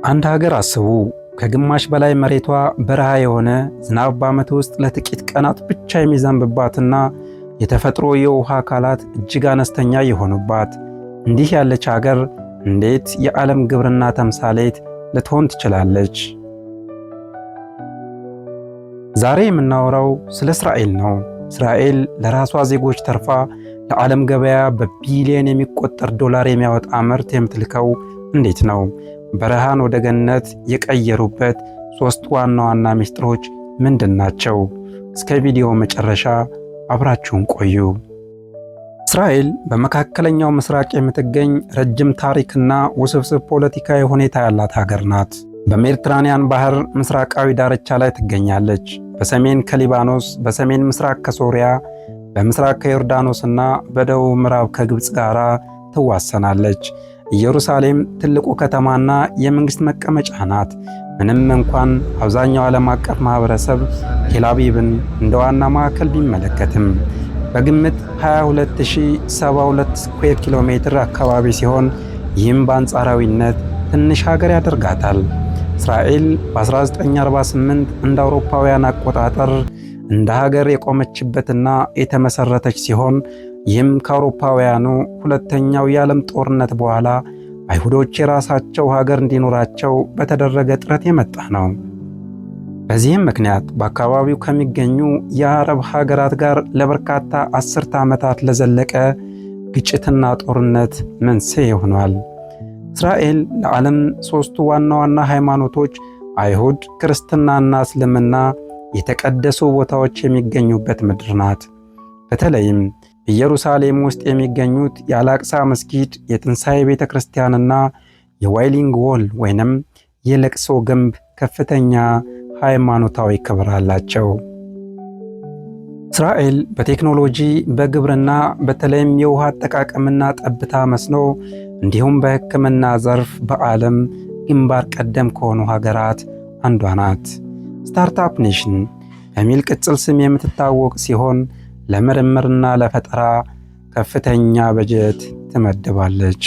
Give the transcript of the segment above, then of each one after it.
አንድ ሀገር አስቡ። ከግማሽ በላይ መሬቷ በረሃ የሆነ፣ ዝናብ በዓመት ውስጥ ለጥቂት ቀናት ብቻ የሚዘንብባትና የተፈጥሮ የውሃ አካላት እጅግ አነስተኛ የሆኑባት። እንዲህ ያለች ሀገር እንዴት የዓለም ግብርና ተምሳሌት ልትሆን ትችላለች? ዛሬ የምናወራው ስለ እስራኤል ነው። እስራኤል ለራሷ ዜጎች ተርፋ ለዓለም ገበያ በቢሊዮን የሚቆጠር ዶላር የሚያወጣ ምርት የምትልከው እንዴት ነው? በረሃን ወደ ገነት የቀየሩበት ሦስት ዋና ዋና ሚስጥሮች ምንድን ናቸው? እስከ ቪዲዮ መጨረሻ አብራችሁን ቆዩ። እስራኤል በመካከለኛው ምስራቅ የምትገኝ ረጅም ታሪክና ውስብስብ ፖለቲካዊ ሁኔታ ያላት ሀገር ናት። በሜዲትራኒያን ባህር ምስራቃዊ ዳርቻ ላይ ትገኛለች። በሰሜን ከሊባኖስ፣ በሰሜን ምስራቅ ከሶሪያ፣ በምስራቅ ከዮርዳኖስና በደቡብ ምዕራብ ከግብፅ ጋር ትዋሰናለች። ኢየሩሳሌም ትልቁ ከተማና የመንግስት መቀመጫ ናት። ምንም እንኳን አብዛኛው ዓለም አቀፍ ማህበረሰብ ቴልአቪቭን እንደ ዋና ማዕከል ቢመለከትም፣ በግምት 22072 ስኩዌር ኪሎ ሜትር አካባቢ ሲሆን ይህም በአንጻራዊነት ትንሽ ሀገር ያደርጋታል። እስራኤል በ1948 እንደ አውሮፓውያን አቆጣጠር እንደ ሀገር የቆመችበትና የተመሰረተች ሲሆን ይህም ከአውሮፓውያኑ ሁለተኛው የዓለም ጦርነት በኋላ አይሁዶች የራሳቸው ሀገር እንዲኖራቸው በተደረገ ጥረት የመጣ ነው። በዚህም ምክንያት በአካባቢው ከሚገኙ የአረብ ሀገራት ጋር ለበርካታ አስርተ ዓመታት ለዘለቀ ግጭትና ጦርነት መንስኤ ሆኗል። እስራኤል ለዓለም ሦስቱ ዋና ዋና ሃይማኖቶች አይሁድ፣ ክርስትናና እስልምና የተቀደሱ ቦታዎች የሚገኙበት ምድር ናት። በተለይም ኢየሩሳሌም ውስጥ የሚገኙት የአላቅሳ መስጊድ፣ የትንሣኤ ቤተ ክርስቲያንና የ Wailing Wall ወይንም የለቅሶ ግንብ ከፍተኛ ሃይማኖታዊ ክብር አላቸው። እስራኤል በቴክኖሎጂ፣ በግብርና፣ በተለይም የውሃ አጠቃቀምና ጠብታ መስኖ እንዲሁም በሕክምና ዘርፍ በዓለም ግንባር ቀደም ከሆኑ ሀገራት አንዷ ናት። Startup Nation በሚል ቅጽል ስም የምትታወቅ ሲሆን ለምርምርና ለፈጠራ ከፍተኛ በጀት ትመድባለች።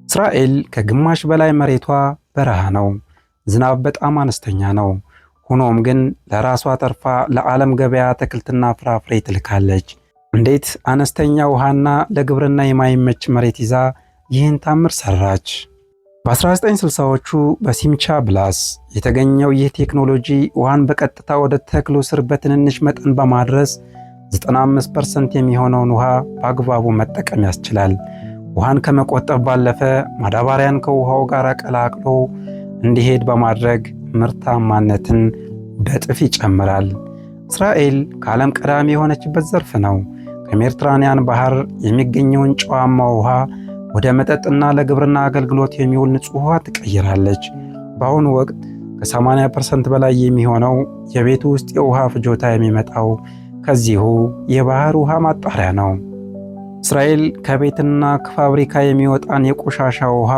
እስራኤል ከግማሽ በላይ መሬቷ በረሃ ነው። ዝናብ በጣም አነስተኛ ነው። ሆኖም ግን ለራሷ ተርፋ ለዓለም ገበያ አትክልትና ፍራፍሬ ትልካለች። እንዴት አነስተኛ ውሃና ለግብርና የማይመች መሬት ይዛ ይህን ታምር ሰራች? በ1960ዎቹ በሲምቻ ብላስ የተገኘው ይህ ቴክኖሎጂ ውሃን በቀጥታ ወደ ተክሉ ስር በትንንሽ መጠን በማድረስ 95% የሚሆነውን ውሃ በአግባቡ መጠቀም ያስችላል። ውሃን ከመቆጠብ ባለፈ ማዳበሪያን ከውሃው ጋር ቀላቅሎ እንዲሄድ በማድረግ ምርታማነትን በእጥፍ ይጨምራል። እስራኤል ከዓለም ቀዳሚ የሆነችበት ዘርፍ ነው። ከሜዲትራኒያን ባህር የሚገኘውን ጨዋማ ውሃ ወደ መጠጥና ለግብርና አገልግሎት የሚውል ንጹህ ውሃ ትቀይራለች። በአሁኑ ወቅት ከ80% በላይ የሚሆነው የቤት ውስጥ የውሃ ፍጆታ የሚመጣው ከዚሁ የባህር ውሃ ማጣሪያ ነው። እስራኤል ከቤትና ከፋብሪካ የሚወጣን የቆሻሻ ውሃ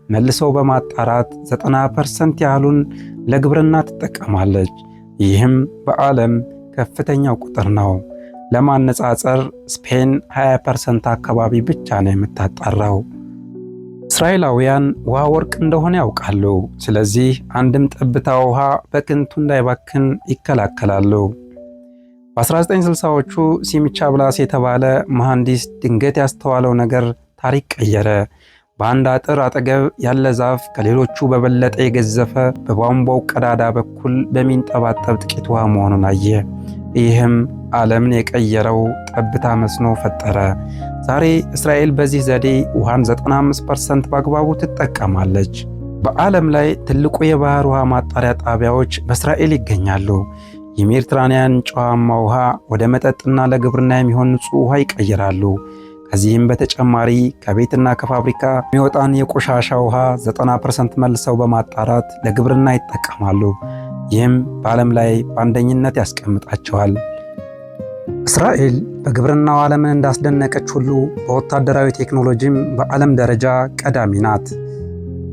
መልሰው በማጣራት 90% ያህሉን ለግብርና ትጠቀማለች። ይህም በዓለም ከፍተኛው ቁጥር ነው። ለማነጻጸር ስፔን 20% አካባቢ ብቻ ነው የምታጣራው። እስራኤላውያን ውሃ ወርቅ እንደሆነ ያውቃሉ። ስለዚህ አንድም ጠብታ ውሃ በከንቱ እንዳይባክን ይከላከላሉ። በ1960ዎቹ ሲምቻ ብላስ የተባለ መሐንዲስ ድንገት ያስተዋለው ነገር ታሪክ ቀየረ። በአንድ አጥር አጠገብ ያለ ዛፍ ከሌሎቹ በበለጠ የገዘፈ በቧንቧው ቀዳዳ በኩል በሚንጠባጠብ ጥቂት ውሃ መሆኑን አየ። ይህም ዓለምን የቀየረው ጠብታ መስኖ ፈጠረ። ዛሬ እስራኤል በዚህ ዘዴ ውሃን 95% በአግባቡ ትጠቀማለች። በዓለም ላይ ትልቁ የባህር ውሃ ማጣሪያ ጣቢያዎች በእስራኤል ይገኛሉ። የሜዲትራንያን ጨዋማ ውሃ ወደ መጠጥና ለግብርና የሚሆን ንጹህ ውሃ ይቀይራሉ። ከዚህም በተጨማሪ ከቤትና ከፋብሪካ የሚወጣን የቆሻሻ ውሃ 90% መልሰው በማጣራት ለግብርና ይጠቀማሉ። ይህም በዓለም ላይ በአንደኝነት ያስቀምጣቸዋል። እስራኤል በግብርናው ዓለምን እንዳስደነቀች ሁሉ በወታደራዊ ቴክኖሎጂም በዓለም ደረጃ ቀዳሚ ናት።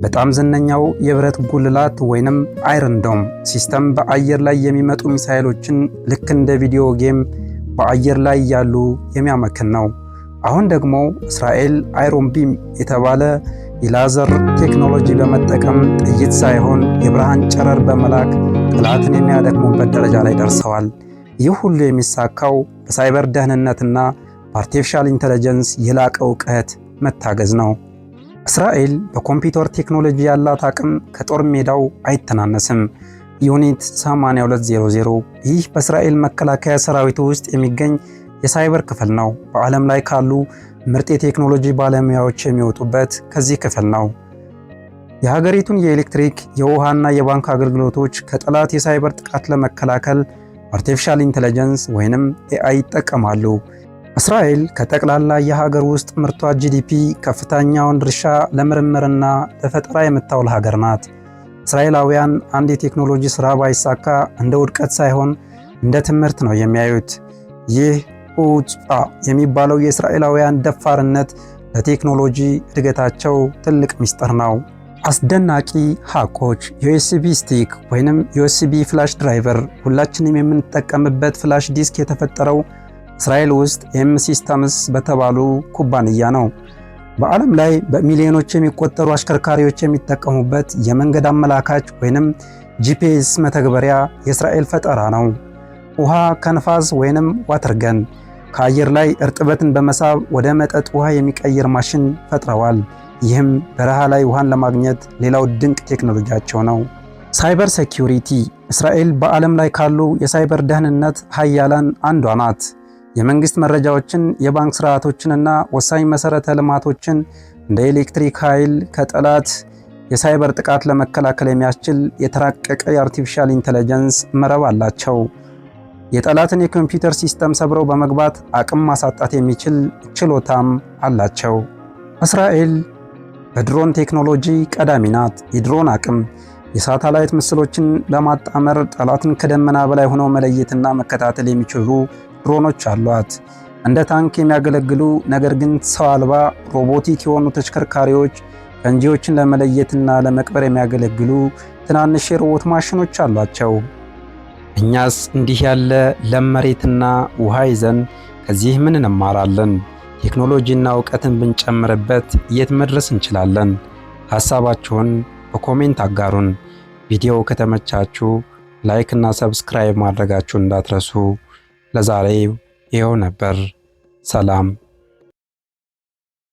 በጣም ዝነኛው የብረት ጉልላት ወይንም Iron Dome system በአየር ላይ የሚመጡ ሚሳይሎችን ልክ እንደ video game በአየር ላይ ያሉ የሚያመክን ነው። አሁን ደግሞ እስራኤል Iron Beam የተባለ የላዘር ቴክኖሎጂ በመጠቀም ጥይት ሳይሆን የብርሃን ጨረር በመላክ ጠላትን የሚያደክሙበት ደረጃ ላይ ደርሰዋል። ይህ ሁሉ የሚሳካው በሳይበር ደህንነትና በ artificial intelligence የላቀ እውቀት መታገዝ ነው። እስራኤል በኮምፒውተር ቴክኖሎጂ ያላት አቅም ከጦር ሜዳው አይተናነስም። Unit 8200፣ ይህ በእስራኤል መከላከያ ሰራዊት ውስጥ የሚገኝ የሳይበር ክፍል ነው። በዓለም ላይ ካሉ ምርጥ የቴክኖሎጂ ባለሙያዎች የሚወጡበት ከዚህ ክፍል ነው። የሀገሪቱን የኤሌክትሪክ፣ የውሃና የባንክ አገልግሎቶች ከጠላት የሳይበር ጥቃት ለመከላከል artificial intelligence ወይንም AI ይጠቀማሉ። እስራኤል ከጠቅላላ የሀገር ውስጥ ምርቷ GDP ከፍተኛውን ድርሻ ለምርምርና ለፈጠራ የምታውል ሀገር ናት። እስራኤላውያን አንድ የቴክኖሎጂ ስራ ባይሳካ እንደ ውድቀት ሳይሆን እንደ ትምህርት ነው የሚያዩት። ይህ ሁጽፓ የሚባለው የእስራኤላውያን ደፋርነት ለቴክኖሎጂ እድገታቸው ትልቅ ሚስጥር ነው። አስደናቂ ሀኮች። USB stick ወይንም USB flash driver፣ ሁላችንም የምንጠቀምበት flash disk የተፈጠረው እስራኤል ውስጥ M Systems በተባሉ ኩባንያ ነው። በዓለም ላይ በሚሊዮኖች የሚቆጠሩ አሽከርካሪዎች የሚጠቀሙበት የመንገድ አመላካች ወይንም GPS መተግበሪያ የእስራኤል ፈጠራ ነው። ውሃ ከንፋስ ወይንም water gun፣ ከአየር ላይ እርጥበትን በመሳብ ወደ መጠጥ ውሃ የሚቀይር ማሽን ፈጥረዋል። ይህም በረሃ ላይ ውሃን ለማግኘት ሌላው ድንቅ ቴክኖሎጂያቸው ነው። Cyber security፣ እስራኤል በዓለም ላይ ካሉ የሳይበር ደህንነት ሀያላን አንዷ ናት። የመንግስት መረጃዎችን፣ የባንክ ስርዓቶችንና ወሳኝ መሰረተ ልማቶችን እንደ ኤሌክትሪክ ኃይል ከጠላት የሳይበር ጥቃት ለመከላከል የሚያስችል የተራቀቀ የ artificial intelligence መረብ አላቸው። የጠላትን የኮምፒውተር system ሰብረው በመግባት አቅም ማሳጣት የሚችል ችሎታም አላቸው። እስራኤል በድሮን ቴክኖሎጂ ቀዳሚ ናት። የድሮን አቅም የሳተላይት ምስሎችን በማጣመር ጠላትን ከደመና በላይ ሆነው መለየትና መከታተል የሚችሉ ድሮኖች አሏት። እንደ ታንክ የሚያገለግሉ ነገር ግን ሰው አልባ robotic የሆኑ ተሽከርካሪዎች፣ ፈንጂዎችን ለመለየትና ለመቅበር የሚያገለግሉ ትናንሽ የሮቦት ማሽኖች አሏቸው። እኛስ እንዲህ ያለ ለም መሬትና ውሃ ይዘን ከዚህ ምን እንማራለን? ቴክኖሎጂና እውቀትን ብንጨምርበት የት መድረስ እንችላለን? ሐሳባችሁን በ comment አጋሩን። ቪዲዮው ከተመቻችሁ like እና subscribe ማድረጋችሁን እንዳትረሱ። ለዛሬው ይኸው ነበር። ሰላም።